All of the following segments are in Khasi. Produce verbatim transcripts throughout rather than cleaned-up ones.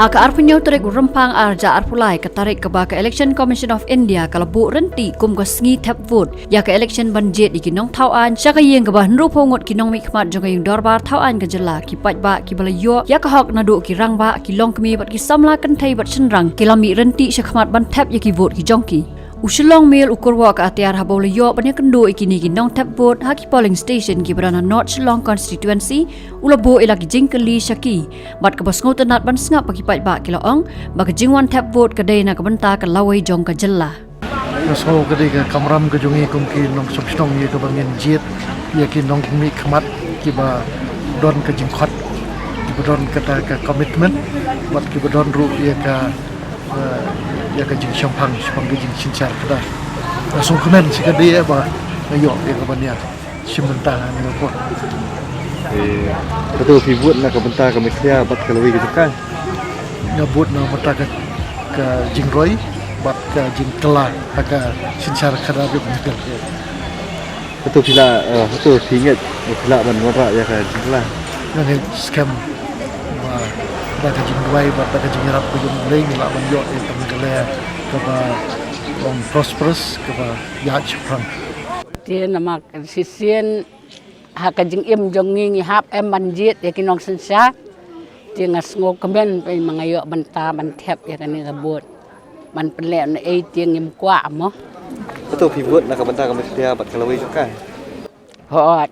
Ha ka arphew hynñiew tarik u Rymphang arhajar arphew lai, ka tarik kaba ka Election Commission of India ka la buh ryntih kum ka sngi thep vote ïa ka election ban jied ïa ki nongthaw aiñ sha ka ïing kaba hynriewphew ngut ki nongmihkhmat jong ka ïing dorbar thaw aiñ ka jylla, ki paidbah kiba la ïoh ïa ka hok naduh ki rangbah, ki longkmie bad ki samla kynthei bad shynrang ki la mih ryntih shakhmat ban thep ïa ki vote ki jong ki. U Shillong Mail u kyrwoh ka atiar haba u la ïoh ban ïakynduh ïa kine ki nongthep vote ha ki polling station kiba don ha North Shillong constituency, u la buh ïa la ki jingkylli sha ki bad kaba sngewtynnat ban sngap ba ki paidbah ki la ong ba ka jingwan thep vote ka dei na ka bynta ka lawei jong ka jylla. Nga sngew ka dei ka kamram ka jong ngi kum ki nongshong shnong ïa kaba ngin jied ïa ki nongmihkhmat kiba don ka jingkhot, kiba don kata ka commitment bad kiba don ruh ïa ka eh, ïa ka jingshemphang shaphang ka jingsynshar khadar. Nga sngewkmen shi katdei ba nga ïoh ïa ka ban ïa shim bynta ha kane ka por. Eh, kato phi vote na ka bynta ka Meghalaya bad ka lawei ka jaka? Nga vote na ka bynta ka, ka jingroi bad ka jingkylla ha ka synshar khadar jong ka Meghalaya. Hato phi lah, eh, hato phi ngeit ba phi lah ban wanrah ïa ka jingkylla? Nga ngeit skhem ba da ka jingduwai bad da ka jingïarap ka jong U Blei ngi lah ban ïoh ïa ka Meghalaya kaba long prosperous, kaba ïaid shaphrang. Te namar ka shisien ha ka jingim jong ngi ngi hap em ban jied ïa ki nongsynshar. Te nga sngewkmen ba ma nga ïoh bynta ban thep ïa kane ka vote. Ban pynleh na ei te ngim kwah mo. Hato phi vote na ka bynta ka Meghalaya bad ka lawei jong ka? Hooid.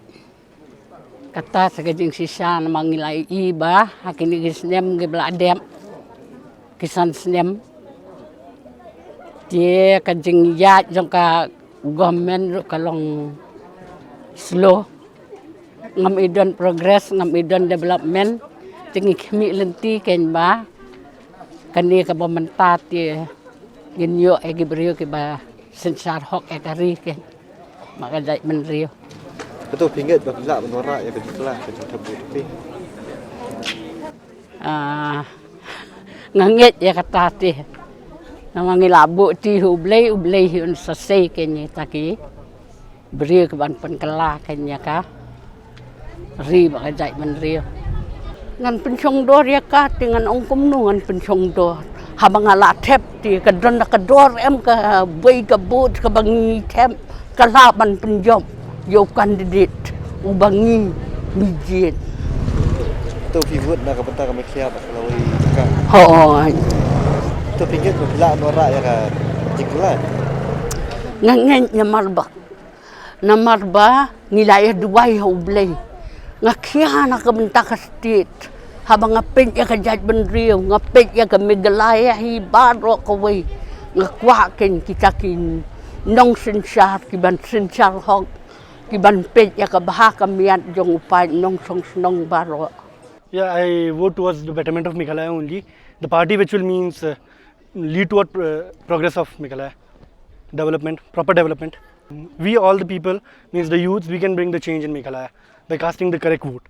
Kata sa ka jingshisha namar ngi la ïohi ba ha kine ki snem kiba la dep, ki san snem, te ka jingïaid jong ka government ruh ka long slow. Ngam i don progress, ngam i don development. Te ngi khmih lynti kein ba kane kaba mynta te ngin ïoh ïa ki briew kiba synshar hok ïa ka ri kein. Ba ka jaitbynriew. Hato phi ngeit ba phi lah ban wanrah ïa ka jingkylla ka jingthep vote phi? Ah, nga ngeit ïa kata te. Namar ngi la buh te ha U Blei, U Blei hi un sa sei kein ïa kita ki briew kiban pynkylla kein ïa ka ri bad ka jaitbynriew. Ngan pynshong dor ïa ka te ngan ong kumno ngan pynshong dor. Haba nga la thep te ka don da ka dor em kawei ka vote kaba ngi thep ka lah ban pynjop ïa u candidate uba ngi, ngi jied. Hato phi vote na ka bynta ka Meghalaya bad ka lawei jong ka? Hooid. Hato phi ngeit ba phi lah ban wanrah ïa ka jingkylla? Nga ngeit namar ba Namar ba ngi la ïa duwai ha U Blei. Nga khia na ka bynta ka state. Haba nga peit ïa ka jaitbynriew, nga peit ïa ka Meghalaya hi baroh kawei. Nga kwah kein kita ki nongsynshar, kiban synshar hok, kiban peit ïa ka bha ka miat jong u paid nongshongshnong baroh. Yeah, I vote towards the betterment of Meghalaya only. The party which will means, uh, lead toward, uh, progress of Meghalaya. Development, proper development. We all the people, means the youths, we can bring the change in Meghalaya by casting the correct vote.